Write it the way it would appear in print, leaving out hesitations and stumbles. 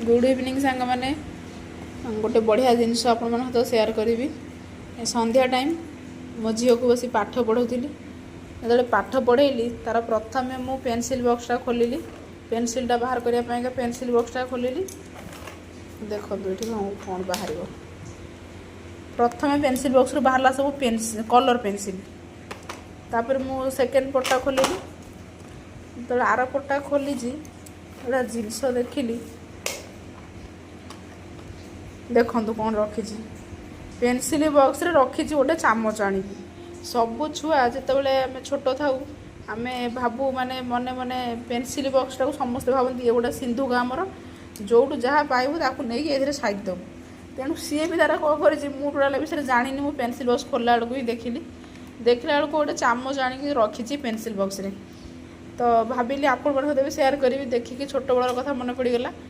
Good evening ସାଙ୍ଗମାନେ। ଗୋଟେ ବଢ଼ିଆ ଜିନିଷ ଆପଣମାନଙ୍କ ସହିତ ସେୟାର କରିବି। ଏ ସନ୍ଧ୍ୟା ଟାଇମ୍, ମୋ ଝିଅକୁ ବସି ପାଠ ପଢ଼ାଉଥିଲି। ଯେତେବେଳେ ପାଠ ପଢ଼େଇଲି, ତା'ର ପ୍ରଥମେ ମୁଁ ପେନସିଲ୍ ବକ୍ସଟା ଖୋଲିଲି। ପେନସିଲ୍ଟା ବାହାର କରିବା ପାଇଁକା ପେନସିଲ୍ ବକ୍ସଟା ଖୋଲିଲି। ଦେଖନ୍ତୁ, ଏଠି କ'ଣ ବାହାରିବ। ପ୍ରଥମେ ପେନସିଲ୍ ବକ୍ସରୁ ବାହାରିଲା ସବୁ କଲର୍ ପେନସିଲ୍। ତାପରେ ମୁଁ ସେକେଣ୍ଡ ପଟ୍ଟା ଖୋଲିଲି। ଯେତେବେଳେ ଆର ପଟ୍ଟା ଖୋଲିଛି, ଗୋଟେ ଜିନିଷ ଦେଖିଲି। ଦେଖନ୍ତୁ କ'ଣ ରଖିଛି। ପେନସିଲ୍ ବକ୍ସରେ ରଖିଛି ଗୋଟେ ଚାମଚ ଆଣିକି। ସବୁ ଛୁଆ ଯେତେବେଳେ ଆମେ ଛୋଟ ଥାଉ, ଆମେ ଭାବୁ, ମାନେ ମନେ ମନେ ପେନସିଲ୍ ବକ୍ସଟାକୁ ସମସ୍ତେ ଭାବନ୍ତି ଇଏ ଗୋଟେ ସିନ୍ଧୁକ ଆମର, ଯେଉଁଠୁ ଯାହା ପାଇବୁ ତାକୁ ନେଇକି ଏଥିରେ ସାଇତି ଦେବୁ। ତେଣୁ ସିଏ ବି ତାର କ'ଣ କରିଛି, ମୁଁ ଟୋଟାଲ୍ ବିଷୟରେ ଜାଣିନି। ମୁଁ ପେନସିଲ୍ ବକ୍ସ ଖୋଲିଲା ବେଳକୁ ହିଁ ଦେଖିଲି। ଦେଖିଲା ବେଳକୁ ଗୋଟେ ଚାମଚ ଆଣିକି ରଖିଛି ପେନସିଲ୍ ବକ୍ସରେ। ତ ଭାବିଲି ଆପଣମାନଙ୍କ ସହିତ ବି ସେୟାର କରିବି। ଦେଖିକି ଛୋଟବେଳର କଥା ମନେ ପଡ଼ିଗଲା।